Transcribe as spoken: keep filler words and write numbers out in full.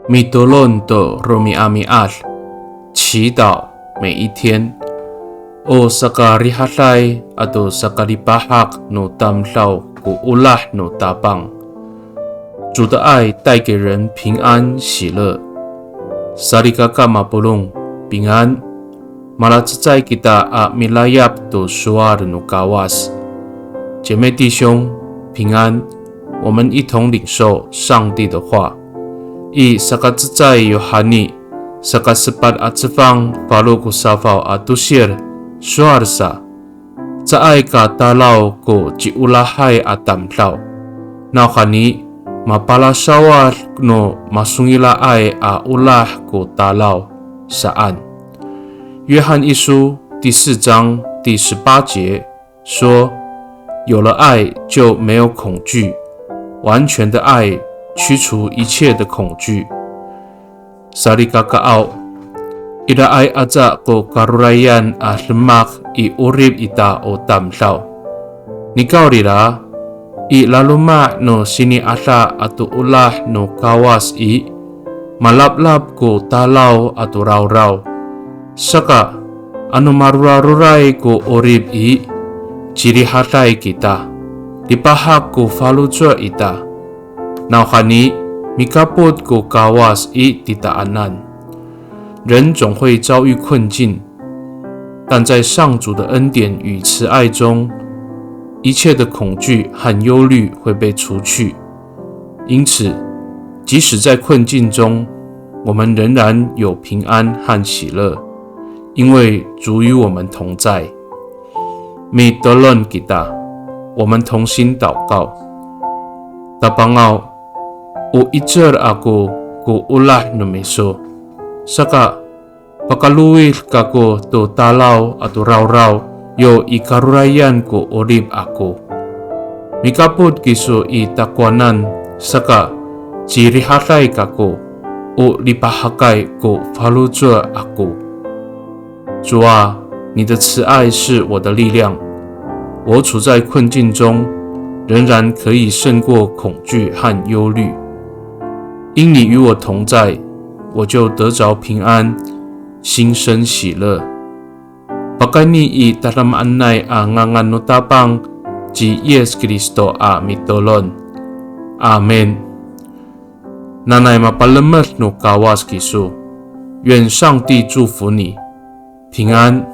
Mitolon to romi'ami'ad, 祈祷每一天。O sakarihaday ato sakalipahak no tamdaw ko olah no Tapang. 主的爱带给人平安喜乐。Salikaka mapolong, 平安。Malacecay kita a milayap to sowal no Kawas. 姐妹弟兄，平安。我们一同领受上帝的话。I sakacecay Yohani, sakasepat a cefang, falo ko safaw a tosil, sowal sa. Caay ka talaw ko ciolahay a tamdaw. Nawhani, mapalasawad no masongila'ay a olah ko talaw saan. 约翰一书第四章第十八节说，有了爱就没有恐惧，完全的爱驱除一切的恐惧。 Salikakaaw, iraay aca ko karorayan a demak i 'orip ita o tamdaw. Nikawrira, i laloma' no sini'ada ato olah no Kawas i, malaplap ko talaw ato rawraw. Saka, ano maroraroray ko 'orip i, cirihaday kita, lipahak ko faloco' ita. Nawhani, mikapot ko Kawas i titaanan. 人总会遭遇困境，但在上主的恩典与慈爱中，一切的恐惧和忧虑会被除去。因此，即使在困境中，我们仍然有平安和喜乐，因为主与我们同在。Mitolon kita, 我们同心祷告。Tapangaw, o 'icel ako ko olah no miso. Saka, pakalowid kako to talaw ato rawraw yo i karorayan ko 'orip ako. Mikapot kiso i takowanan, saka cirihaday kako, o lipahakay ko faloco' ako. 主啊，你的慈爱是我的力量，我处在困境中，仍然可以胜过恐惧和忧虑。因你与我同在，我就得着平安，心生喜乐。Pakayni i tadamaanay a ngangan no Tapang ci Yis Kristo a mitolon. Amin. Nanay mapalemed no Kawas kiso. 愿上帝祝福你，平安。